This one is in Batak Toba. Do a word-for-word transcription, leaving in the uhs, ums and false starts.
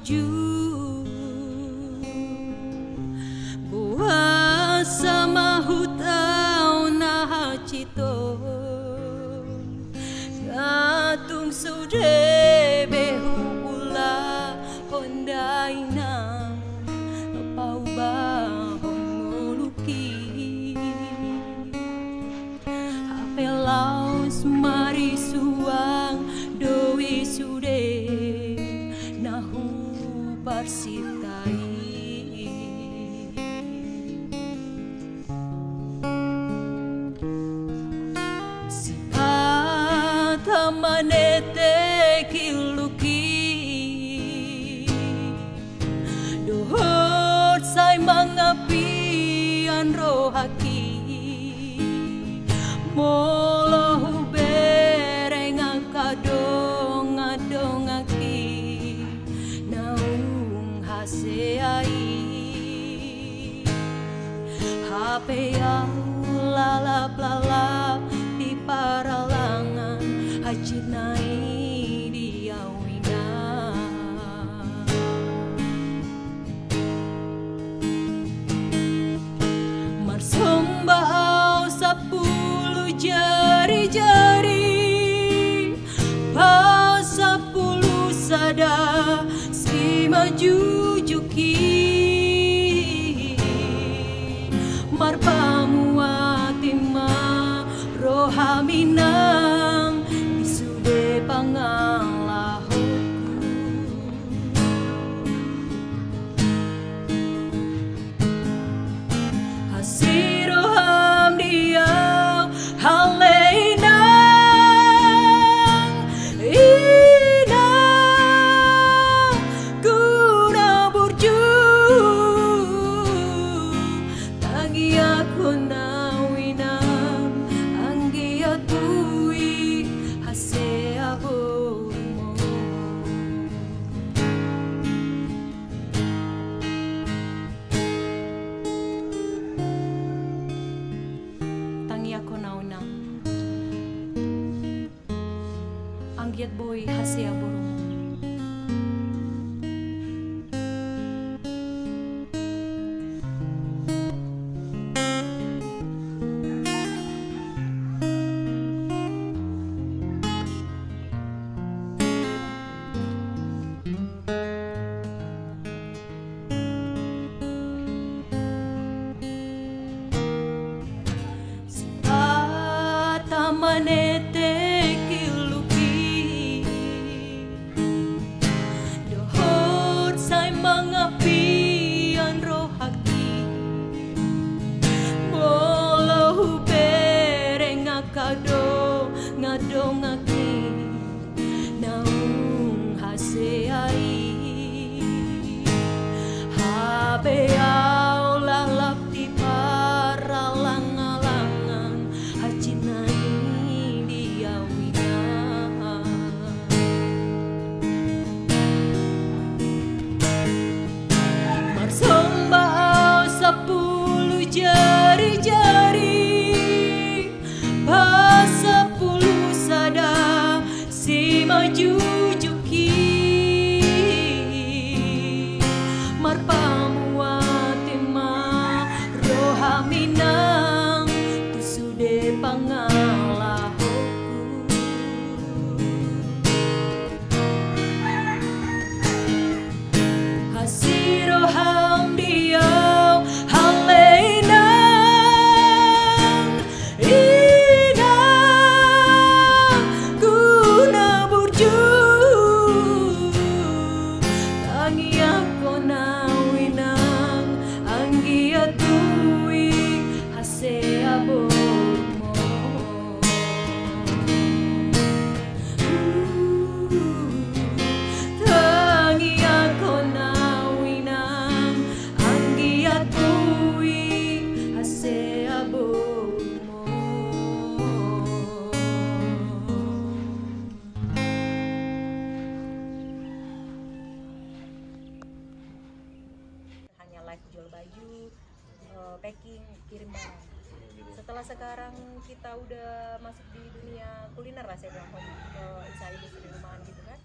Ju, boasa ma hutaon na hansit on, nga tung sude be huulahon dainang paubahon ngolungki. Hape laos marisuang do i sude na huparsinta i. Sipata manetek illuki dohot sai mangampian rohangki, molo hubereng angka dongan-donganki naung hasea i. Hape ahu lalap-lalap di paralangan, hansit nai di ahu inang. Marsomba ahu sampulu jari-jari, pasampulu sada simanjujungki. Marpamuati ma roham inang di sude pangalahonku. Hansit roham di ahu ale inang, inangku na burju. Tangiangkon ahu inang, anggiat boi hasea borumu. Tangiangkon ahu inang, anggiat boi hasea borumu. Sipata manetek illuki dohot sai mangampian rohangki, molo hubereng angka dongan-donganki naung hasea i. Hape ahu lalap di paralangan-langan, hansit nai di ahu inang. Marsomba ahu sampulu jari-jari, pasampulu sada simanjujungki. Marpamuati ma roham inang tu sude pangalahonku. Hansit roham di ahu ale inang, inangku na burju. Tangiangkon ahu inang, anggiat boi hasea borumu. Tangiangkon ahu inang, anggiat boi hasea borumu. Hanya live jual baju, eh, packing, kirim barang. Setelah sekarang kita udah masuk di dunia kuliner lah, saya bilang, home, eh, usaha ibu di rumahan gitu kan.